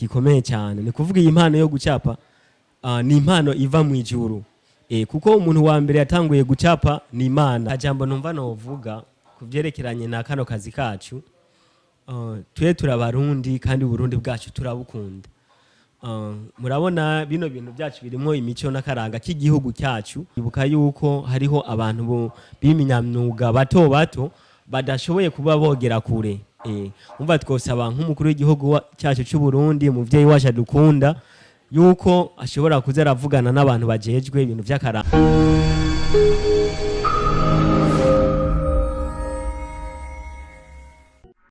gikomeye cyane. Ni kuvuga iyi mpano yo gucapa ni impano iva mu ijuru, kuko umuntu wa mbere yatanguye gucapa ni Imana. Jambo numva novuga ku vyerekeranye na kano kazi kacu, twe turabarundi kandi Uburundi bwacu turabukunda. Murabona bino bintu byacu birimo imico n'akaranga k'igihugu cyacu. Ibuka yuko hariho abantu b'iminyamyuga bato bato badashoboye kuba bogera kure. Umva, twosaba nk'umukuru w'igihugu cyacu cy'u Burundi, umuvyeyi wacu adukunda, yuko ashobora kuza aravugana n'abantu bajejwe ibintu vy'akaranga.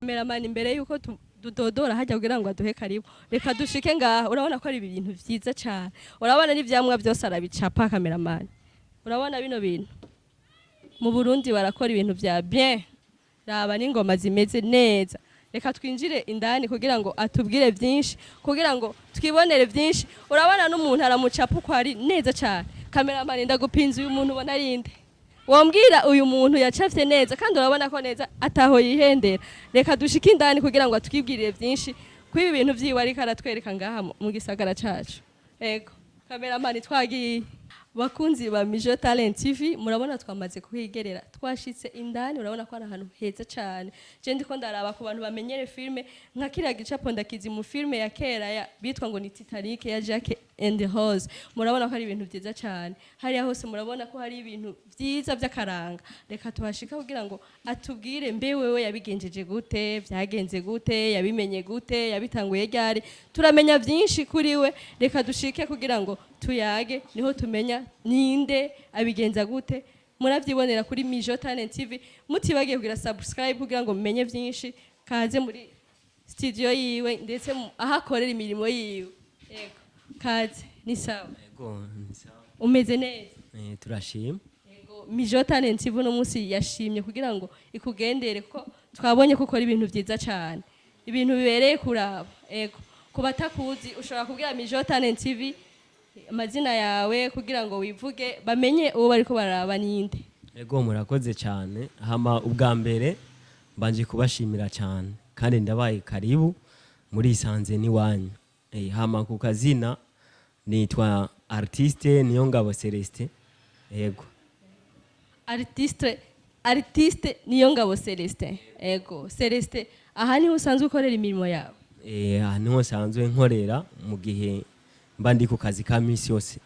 Cameraman, imbere yuko dudodora hajya kugira ngo aduhe karibu, reka dushike ngaha. Urabona ko ari ibintu vyiza cyane. Urabona n'ivyamwa byose arabicapa. Cameraman, urabona bino bintu mu Burundi barakora ibintu vya bien. Raba n'ingoma zimeze neza. Reka twinjire indani kugira ngo atubwire byinshi, kugira ngo twibonere byinshi. Urabona n'umuntu aramucapa uko ari neza cyane. Cameraman, ndagupinze, uyu muntu ubona ari nde? Wombwira uyu muntu yacafye neza, kandi urabona ko neza ataho yihendera. Reka dushike indani kugira ngo atwibwirire byinshi kuri ibi bintu vyiwe ariko aratwereka ngaha mu gisagara cacu. Ego cameraman, twagiye. Bakunzi ba Mijo Talent TV, murabona twamaze kuhigerera, twashitse indani. Urabona ko ari ahantu heza cyane. Je ndiko ndaraba ku bantu bamenyere filme, nka kiriya gicapo ndakizi mu filme ya kera ya bitwa ngo ni Titanic ya Jack and Rose. Murabona ko ari ibintu byiza cyane. Hariya hose murabona ko hari ibintu byiza by'akaranga. Reka tuhashika kugira ngo atubwire mbe wewe yabigenjeje gute, byagenze gute, yabimenye gute, yabitanguye ryari. Turamenya byinshi kuri we. Reka dushike kugira ngo tuyage, niho tumenya ninde, abigenza gute. Murabyibonera kuri Mijo Talent TV. Mutibagiye kugira subscribe kugira ngo mumenye byinshi. Kaze muri studio yiwe, ndetse aho akorera imirimo yiwe. Yego, kaze. Ni sawa? Yego, ni sawa. Umeze neza? Turashima. Yego, Mijo Talent TV uno munsi yashimye kugira ngo ikugendere, kuko twabonye ko ukora ibintu byiza cyane, ibintu bibereye kuraba. Yego, ku batakuzi, ushobora kubwira Mijo Talent TV amazina yawe kugira ngo wivuge, bamenye uwo bariko bararaba ninde. Ego, murakoze cyane. Hama ubwa mbere mbanje kubashimira cyane, kandi ndabaye karibu, murisanze n'iwanyu. Hama ku kazina nitwa artiste Niyongabo Celestin. Yego. Artiste Niyongabo Celestin. Ego Celestin, aha niho usanzwe ukorera imirimo yawe? Aha niho nsanzwe nkorera mu gihe mba ndi ku kazi ka misi yose.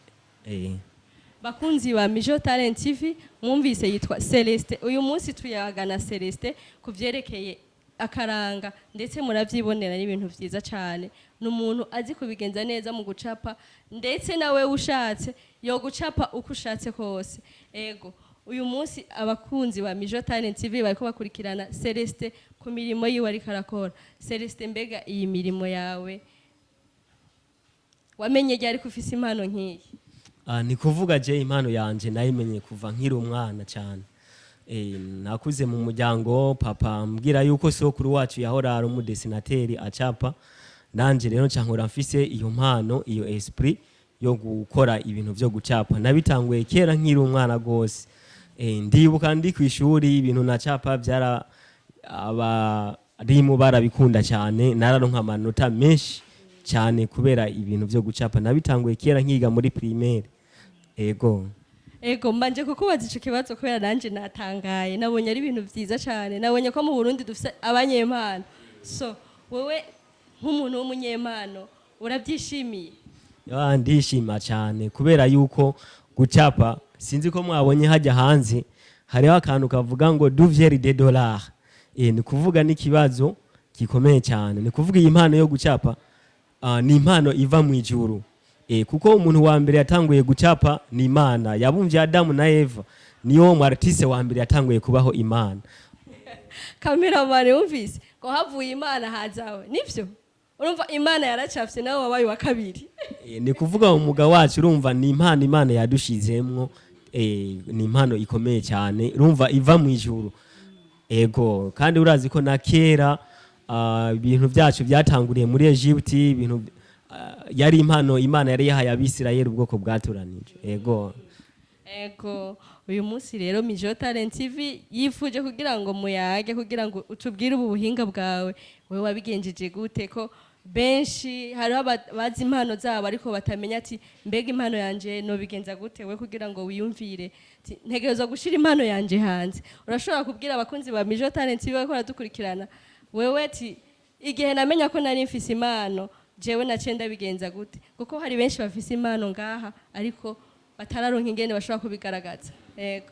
Bakunzi ba Mijo Talent TV, mwumvise yitwa Celestin. Uyu munsi tuyagana Celestin ku vyerekeye akaranga, ndetse muravyibonera n'ibintu vyiza cyane. Ni umuntu azi kubigenza neza mu gucapa, ndetse nawe ushatse yo gucapa uko ushatse kose. Ego, uyu munsi abakunzi ba Mijo Talent TV bariko bakurikirana Celestin ku mirimo yiwe ariko arakora. Celestin, mbega iyi mirimo yawe wamenye ryari ko ufise impano nk'iyi? Ni kuvuga je impano yanje nayimenye kuva nkiri umwana cyane. Nakuze mu muryango, papa ambwira yuko sokuru wacu yahora ari umudessinateur acapa. Nanje rero nca nkora mfise iyo mpano, iyo esprit yo gukora ibintu vyo gucapa. Nabitanguye kera nkiri umwana gose. Ndibuka ndi kw'ishuri, ibintu nacapa vyara abarimu barabikunda cyane, nararonka amanota menshi cyane kubera ibintu vyo gucapa. Nabitanguye kera nkiga muri primaire. Ego. Ego, mbanje kukubaza ico kibazo kubera nanje natangaye, nabonye ari ibintu vyiza cyane. Nabonye ko mu Burundi dufise abanyempano. So wewe nk'umuntu w'umunyempano urabyishimiye? Ya, ndishima cyane kubera yuko gucapa, sinzi ko mwabonye hajya hanze hariho akantu kavuga ngo "D'où viennent des dollars". Ni kuvuga n'ikibazo gikomeye cyane. Ni kuvuga iyi mpano yo gucapa ni impano iva mu ijuru, kuko umuntu wa mbere yatanguye gucapa ni Imana yabumvye Adamu na Eva. Niyo mu artiste wa mbere yatanguye kubaho, Imana. Cameraman, wumvise ko havuye Imana hazawe, nivyo? Urumva Imana yaracafye, nawe wabaye wa kabiri. Ni kuvuga umwuga wacu, urumva ni impano Imana yadushizemwo. Ni impano ikomeye cyane, urumva iva mu ijuru. Ego, kandi urazi ko na kera ibintu byacu byatanguriye muri Egypte, ibintu yari impano Imana yari yahaye Abisirayeli, ubwoko bwatoranije. Ego. Ego, uyu munsi rero Mijo Talent TV yifuje kugira ngo muyage, kugira ngo utubwire ubu buhinga bwawe, wewe wabigenjeje gute ko Benshi hariho bazi impano zabo ariko batamenya ati: "Mbega impano yanje nobigenza gute?" We kugira ngo wiyumvire ati: "Ntegerezwa gushira impano yanje hanze." Urashobora kubwira abakunzi ba Mijo Talent bariko baradukurikirana, wewe ati: "Igihe namenya ko nari mfise impano, jewe naciye ndabigenza gute?" Kuko hari benshi bafise impano ngaha ariko batararonka ingene bashobora kubigaragaza. Yego.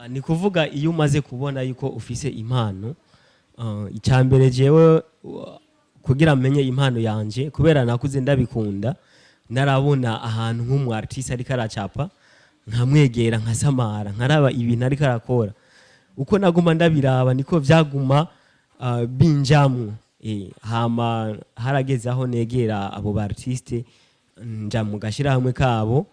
Ni kuvuga iyo umaze kubona yuko ufise impano, icya mbere jewe kugira menye impano yanje, kubera nakuze ndabikunda, narabona ahantu nk'umu artiste ariko aracapa, nkamwegera, nkasamara, nkaraba ibintu ariko arakora. Uko naguma ndabiraba niko vyaguma binjamwo. Hama harageze aho negera abo ba artiste, nja mu gashirahamwe kabo,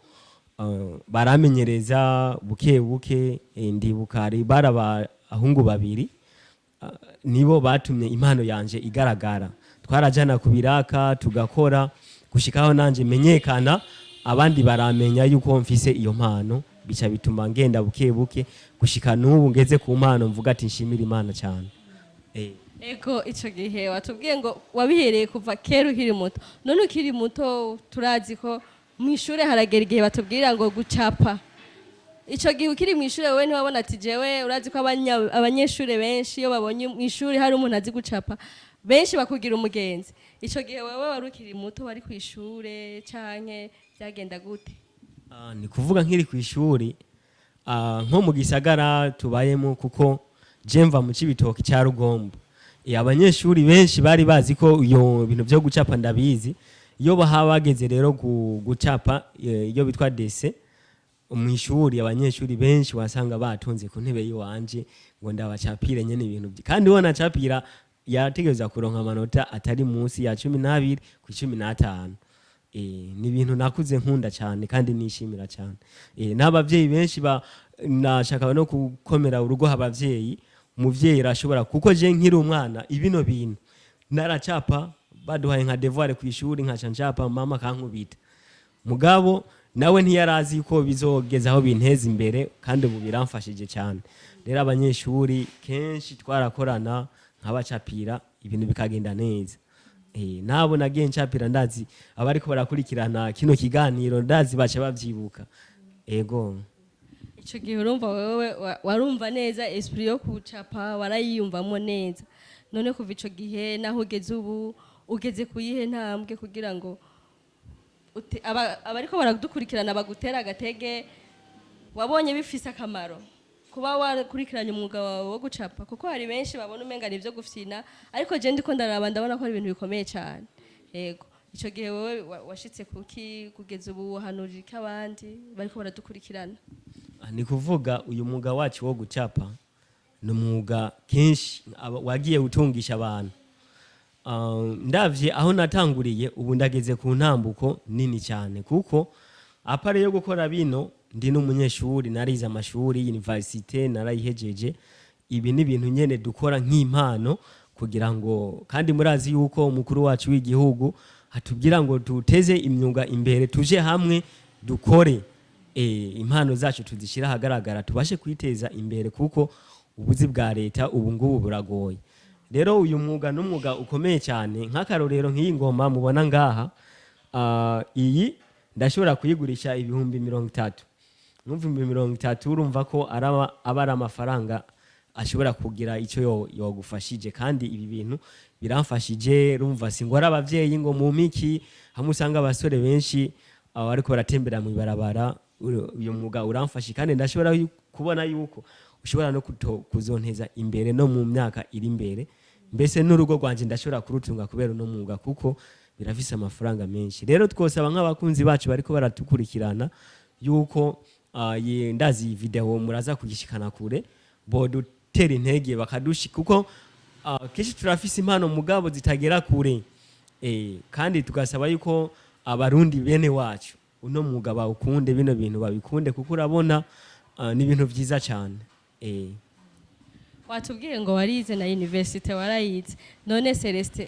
baramenyereza buke buke. Ndibuka hari bari abahungu babiri, nibo batumye impano yanje igaragara. Twarajana ku biraka tugakora gushikaho nanje menyekana, abandi baramenya yuko mfise iyo mpano, bica bituma ngenda buke buke gushika n'ubu ngeze ku mpano mvuga ati nshimira Imana cyane. Ego, ico gihe watubwiye ngo wabihereye kuva kera ukiri muto. None ukiri muto, turazi ko mu ishure haragera igihe batubwira ngo gucapa. Ico gihe ukiri mu ishure, wewe ntiwabona ati jewe, urazi ko abanyeshure benshi iyo babonye mu ishuri hari umuntu azi gucapa, benshi bakugira umugenzi. Ico gihe wewe wari ukiri muto, wari ku ishure canke byagenda gute? Ni kuvuga nkiri ku ishuri, nko mu gisagara tubayemo, kuko je mva mu Cibitoki cya Rugombo. Abanyeshuri benshi bari bazi ko iyo bintu byo gucapa ndabizi. Iyo baha bageze rero gucapa, iyo bitwa dessin mu ishuri, abanyeshuri benshi wasanga batonze ku ntebe y'iwanje ngo ndabacapire nyene ibintu kandi uwo nacapira yategereza kuronka amanota atari munsi ya 12 ku 15. Ni ibintu nakuze nkunda cyane kandi nishimira cyane. N'abavyeyi benshi ba nashaka no gukomera urugo abavyeyi. Umuvyeyi arashobora, kuko je nkiri umwana ibino bintu naracapa, baduhaye nka devoir ku ishuri nkaca ncapa, mama akankubita. Mugabo nawe ntiyarazi ko bizogeza aho binteza imbere, kandi ubu biramfashije cyane. Rero abanyeshuri kenshi twarakorana, nkabacapira ibintu bikagenda neza. Nabo nagiye ncapira, ndazi abariko barakurikirana kino kiganiro, ndazi baca bavyibuka. Ego. Ico gihe urumva wewe warumva neza esprit yo kucapa, warayiyumvamo neza. None kuva ico gihe naho ugeze ubu, ugeze kuyihe ntambwe kugira ngo abariko baradukurikirana bagutera agatege? Wabonye bifise akamaro kuba wakurikiranye umwuga wawe wo gucapa? Kuko hari benshi babona umenga ni ivyo gufyina, ariko je ndiko ndaraba ndabona ko ari ibintu bikomeye cyane. Yego, ico gihe wowe washitse kuki? Kugeza ubu uhanurira iki abandi bariko baradukurikirana? Ni kuvuga uyu mwuga wacu wo gucapa ni umwuga kenshi wagiye utungisha abantu. Ndavye aho natanguriye, ubu ndageze ku ntambuko nini cyane, kuko à part yo gukora bino ndi n'umunyeshuri, narize amashuri université narayihejeje. Ibi ni ibintu nyene dukora nk'impano kugira ngo, kandi murazi yuko umukuru wacu w'igihugu atubwira ngo duteze imyuga imbere, tuje hamwe dukore, impano zacu tuzishyira ahagaragara, tubashe kwiteza imbere, kuko ubuzi bwa leta ubu ngubu buragoye. Rero uyu mwuga ni umwuga ukomeye cyane. Nk'akarorero, nk'iyi ngoma mubona ngaha, iyi ndashobora kuyigurisha 30,000. Numva 30,000, urumva ko aba ari amafaranga ashobora kugira icyo yogufashije. Kandi ibi bintu biramfashije, rumva singora abavyeyi ngo mu miki hamwe usanga abasore benshi aba ariko baratembera mu ibarabara. Uyu mwuga uramfashe kandi ndashobora kubona yuko ushobora no kuzonteza imbere no mu myaka iri imbere. Mbese n'urugo rwanje ndashobora kurutunga kubera uno mwuga, kuko birafise amafaranga menshi. Rero twosaba nk'abakunzi bacu bariko baratukurikirana yuko ndazi iyi video muraza kugishikana kure, bodutera intege bakadushi, kuko kenshi turafise impano mugabo zitagera kure. Kandi tugasaba yuko Abarundi bene wacu uno mwuga bawukunde, bino bintu babikunde, kuko urabona ni ibintu vyiza cyane. Watubwiye ngo warize na université warayize. None Celestin,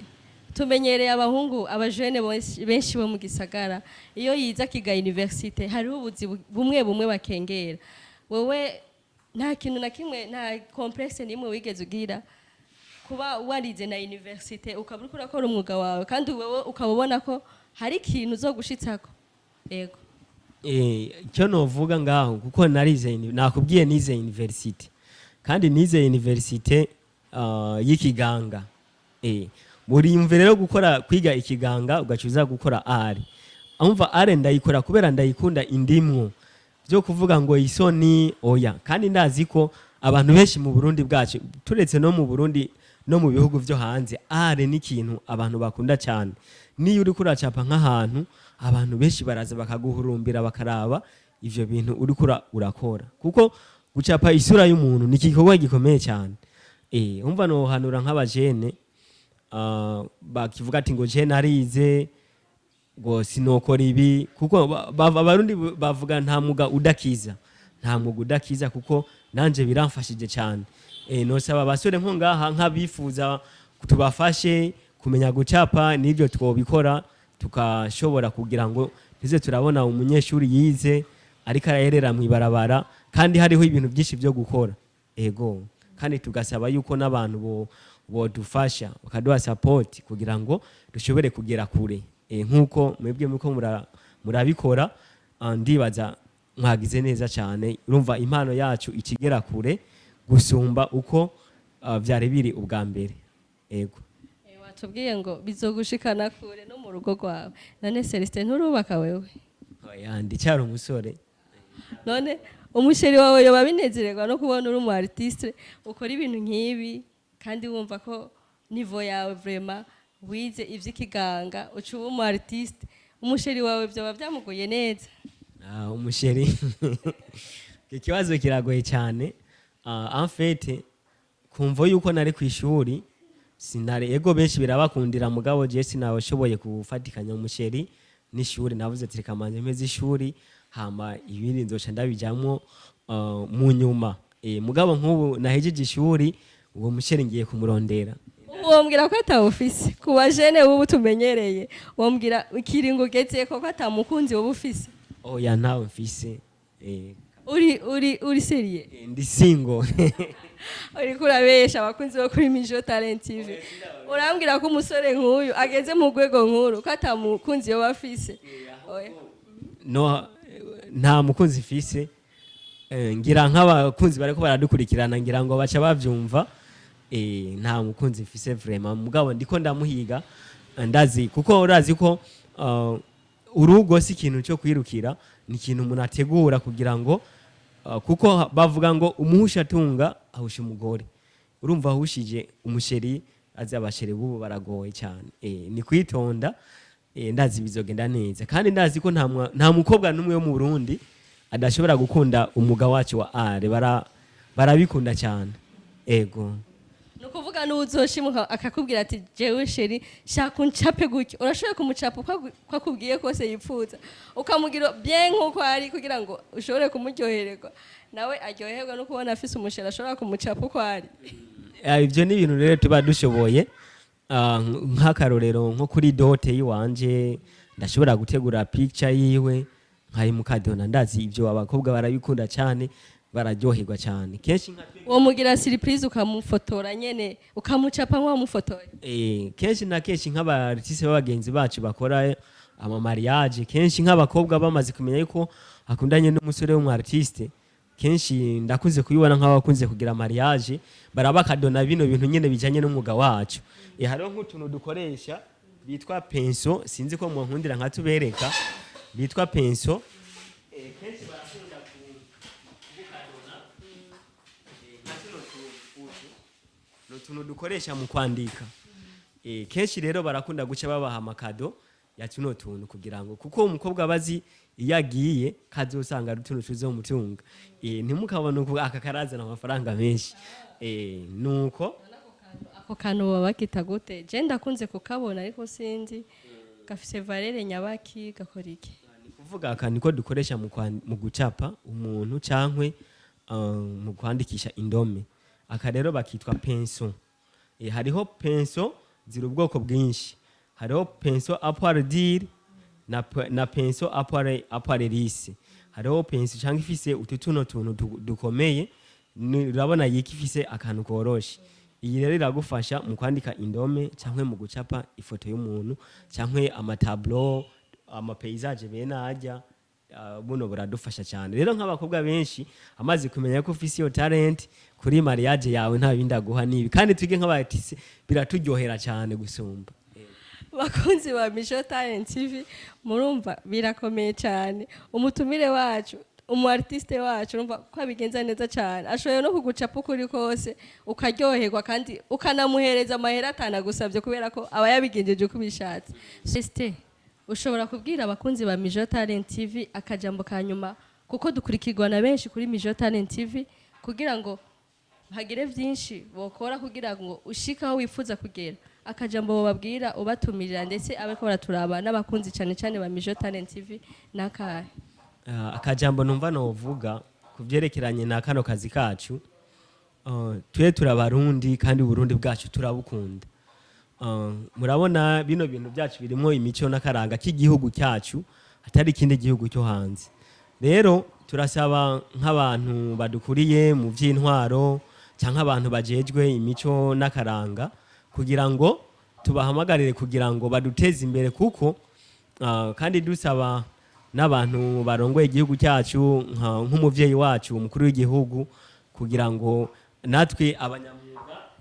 tumenyereye abahungu, abajene benshi bo mu gisagara, iyo yize akiga université hariho ubuzi bumwe bumwe bakengera. Wewe nta kintu na kimwe, nta complexe nimwe wigeze ugira? Kuba warize na université, ukaba uriko urakora umwuga wawe, kandi wewe ukaba ubona ko hari ikintu uzogushitsako, yego. Icyo novuga ngaho, kuko narize, nakubwiye, nize université, kandi nize université y'ikiganga. Buriyumve rero, gukora, kwiga ikiganga ugaca uza gukora art. Umva, art ndayikora kubera ndayikunda, indimwo byo kuvuga ngo isoni, oya. Kandi ndazi ko abantu benshi mu Burundi bwacu, turetse no mu Burundi, no mu bihugu byo hanze, art ni ikintu abantu bakunda cyane. Niyo uriko uracapa nk'ahantu, abantu benshi baraza bakaguhurumbira, bakaraba ivyo bintu uriko urakora, kuko gucapa isura y'umuntu ni igikorwa gikomeye cyane. Umva, nohanura nk'abajene bakivuga ati ngo je narize, ngo sinokora ibi, kuko Abarundi bavuga nta mwuga udakiza, nta mwuga udakiza, kuko nanje biramfashije cyane. Nosaba abasore nko ngaha, nk'abifuza tubafashe kumenya gucapa, n'ibyo twobikora, tukashobora kugira ngo tuze turabona umunyeshuri yize ariko arayerera mw'ibarabara, kandi hariho ibintu byinshi byo gukora. Ego, kandi tugasaba yuko n'abantu bo bodufasha, bakaduha support kugira ngo dushobore kugera kure, nk'uko mwebwe muko murabikora. Ndibaza mwagize neza cyane. Urumva, impano yacu ikigera kure gusumba uko vyari biri ubwa mbere. Ego. Watubwiye ngo bizogushikana kure no mu rugo rwawe. None Celestin, nturubaka wewe? Oya, ndicyari umusore. None umuchéri wawe yoba binezererwa no kubona uri umu artiste ukora ibintu nk'ibi, kandi wumva ko niveau yawe vraiment wize ivy'ikiganga, uca uba umu artiste? Umuchéri wawe vyoba vyamuguye neza? Ah, umuchéri, ikibazo kiragoye cyane. En fait, kumva yuko nari ku ishuri, sinari, ego, benshi birabakundira, mugabo je sinabashoboye gufatikanya umuchéri n'ishuri. Navuze ati reka manze mpeze ishuri, hama ibindi nzoca ndabijamwo mu nyuma. Mugabo nk'ubu nahejeje ishuri, uwo muchéri ngiye kumurondera. Wombwira ko atawufise? Ku bajene bubu tumenyereye, wombwira ikiringo ugezeko ko atamukunzi woba ufise? Oya, ntawe mfise. Uri sérieux? Ndi single. Uriko urabesha abakunzi bo kuri Mijo Talent TV. Urambwira ko umusore nk'uyu ageze mu rwego nk'uru ko atamukunzi yoba afise? Oya. No, nta mukunzi mfise. Ngira nk'abakunzi bariko baradukurikirana, ngira ngo baca bavyumva. Nta mukunzi mfise vraiment, mugabo ndiko ndamuhiga. Ndazi kuko urazi ko urugo si ikintu cyo kwirukira, ni ikintu umuntu ategura kugira ngo kuko bavuga ngo umuhusha atunga ahusha umugore. Urumva, ahushije umuchéri, azi abachéri bubu baragoye cyane. Ni kwitonda. Ndazi bizogenda neza, kandi ndazi ko nta mukobwa n'umwe wo mu Burundi adashobora gukunda umwuga wacu wa art. Barabikunda cyane, ego. Ni ukuvuga n'uwuzoshimuka akakubwira ati jewe chéri shaka uncape gutya, urashoboye kumucapa uko akubwiye kose yipfuza, ukamugira bien nk'uko ari, kugira ngo ushobore kumuryohererwa, nawe aryoherwa no kubona afise umuchéri ashobora kumucapa uko ari? Ibyo ni ibintu rero tuba dushoboye. Nk'akarorero, nko kuri dot yiwanje ndashobora gutegura picture yiwe nkayimukadona. Ndazi ibyo abakobwa barabikunda cyane, bararyoherwa cyane kenshi nka Uwo mugira surprise, ukamufotora nyene, ukamucapa nk'uwamufotoye? Kenshi na kenshi, nk'abartiste b'abagenzi bacu bakora ama mariage, kenshi nk'abakobwa bamaze kumenya yuko akundanye n'umusore w'umu artiste, kenshi ndakunze kubibona nk'abakunze kugira mariage barabakadona bino bintu nyene bijanye n'umwuga wacu. Hariho nk'utuntu dukoresha bitwa pinceau, sinzi ko munkundira nkatubereka, bitwa pinceau. Kenshi barakunda kubukadona. Nka tuno tuntu, utu ni utuntu dukoresha mu kwandika. Kenshi rero barakunda guca babaha amacadeau ya tuno tuntu, kugira ngo, kuko umukobwa aba azi iyo agiye kazosanga ari utuntu tuzomutunga. Ntimukabone uku aka karazana amafaranga menshi. Nuko. Ako kantu baba bakita gute? Je ndakunze kukabona ariko sinzi gafise valeur nyabaki, gakora iki? Ni kuvuga aka niko dukoresha mu gucapa umuntu cankwe mu kwandikisha indome. Aka rero bakitwa pinceau. Hariho pinceau ziri ubwoko bwinshi: hariho pinceau à poil dur na pinceau à poil lisse. Hariho pinceau cyangwa ifise utu tuno tuntu dukomeye, urabona yika ifise akantu koroshe. Iyi rero iragufasha mu kwandika indome cyangwa mu gucapa ifoto y'umuntu cyangwa ama tableau, ama paysage bene ajya. Buno buradufasha cyane. Rero nk'abakobwa benshi amaze kumenya ko ufise iyo talent, kuri mariage yawe nta bindi aguha nibi. Kandi twige nk'aba artiste biraturyohera cyane gusumba. Bakunzi ba Mijo Talent TV, murumva birakomeye cyane. Umutumire wacu, umu artiste wacu, urumva ko abigenza neza cyane. Ashoboye no kugucapa ukuri kose ukaryoherwa, kandi ukanamuhereza amahera atanagusabye, kubera ko aba yabigenjeje uko ubishatse. Este ushobora kubwira abakunzi ba Mijo Talent TV akajambo ka nyuma, kuko dukurikirwa na benshi kuri Mijo Talent TV, kugira ngo hagire byinshi bokora kugira ngo ushike aho wifuza kugera. Akajambo bobabwira ubatumirira, ndetse abariko baraturaba n'abakunzi cyane cyane ba Mijo Talent TV, nakahe? Akajambo numva novuga ku byerekeranye na kano kazi kacu, twe turabarundi kandi Uburundi bwacu turabukunda. Murabona bino bintu byacu birimo imico n'akaranga k'igihugu cyacu, atari ikindi gihugu cyo hanze. Rero turasaba nk'abantu badukuriye mu by'intwaro cyangwa abantu bajejwe imico n'akaranga kugira ngo tubahamagarire kugira ngo baduteze imbere, kuko kandi dusaba n'abantu barongoye igihugu cyacu, nk'umuvyeyi wacu umukuru w'igihugu, kugira ngo natwe abanyamwuga.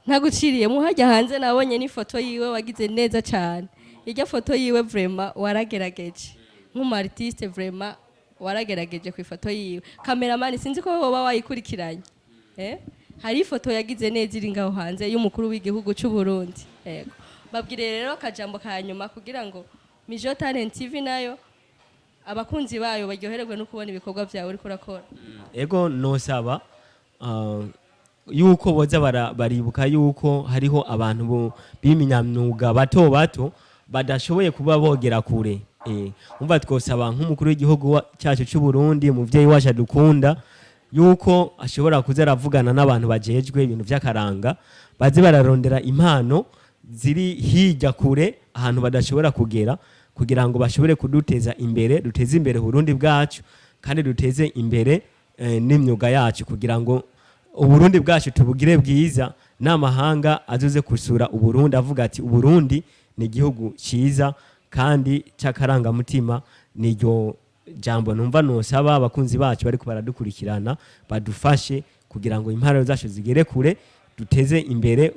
Ntaguciriyemo, hajya hanze nabonye n'ifoto yiwe wagize neza cyane. Irya foto yiwe vraiment waragerageje nk'umu artiste, vraiment waragerageje ku ifoto yiwe. Cameraman, sinzi ko woba wayikurikiranye, eh? Hari ifoto yagize neza iri ngaho hanze y'umukuru w'igihugu cy'u Burundi. Yego, babwire rero akajambo ka nyuma kugira ngo Mijo Talent TV nayo abakunzi bayo baryohererwe no kubona ibikorwa byawe uriko urakora. Ego, nosaba yuko boza baribuka yuko hariho abantu b'iminyamyuga bato bato badashoboye kuba bogera kure. Umva, twosaba nk'umukuru w'igihugu cyacu cy'u Burundi, umuvyeyi wacu adukunda, yuko ashobora kuza aravugana n'abantu bajejwe ibintu by'akaranga, baze bararondera impano ziri hirya kure ahantu badashobora kugera, kugira ngo bashobore kuduteza imbere, duteze imbere Burundi bwacu kandi duteze imbere n'imyuga yacu, kugira ngo Uburundi bwacu tubugire bwiza, n'amahanga azoze gusura Uburundi avuga ati: "Uburundi ni igihugu cyiza kandi cy'akarangamutima." Niryo jambo numva nosaba abakunzi bacu bariko baradukurikirana, badufashe kugira ngo impano zacu zigere kure, duteze imbere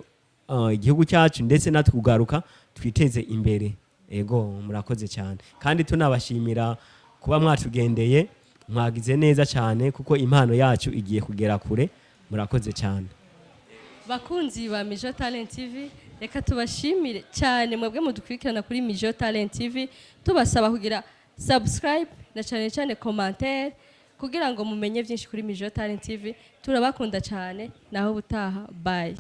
igihugu cyacu, ndetse natwe kugaruka twiteze imbere. Ego, murakoze cyane, kandi tunabashimira kuba mwatugendeye. Mwagize neza cyane kuko impano yacu igiye kugera kure. Murakoze cyane. Bakunzi ba Mijo Talent TV, reka tubashimire cyane mwebwe mudukurikirana kuri Mijo Talent TV, tubasaba kugira subscribe na cyane cyane commentaire kugira ngo mumenye byinshi kuri Mijo Talent TV. Turabakunda cyane, naho ubutaha, bye.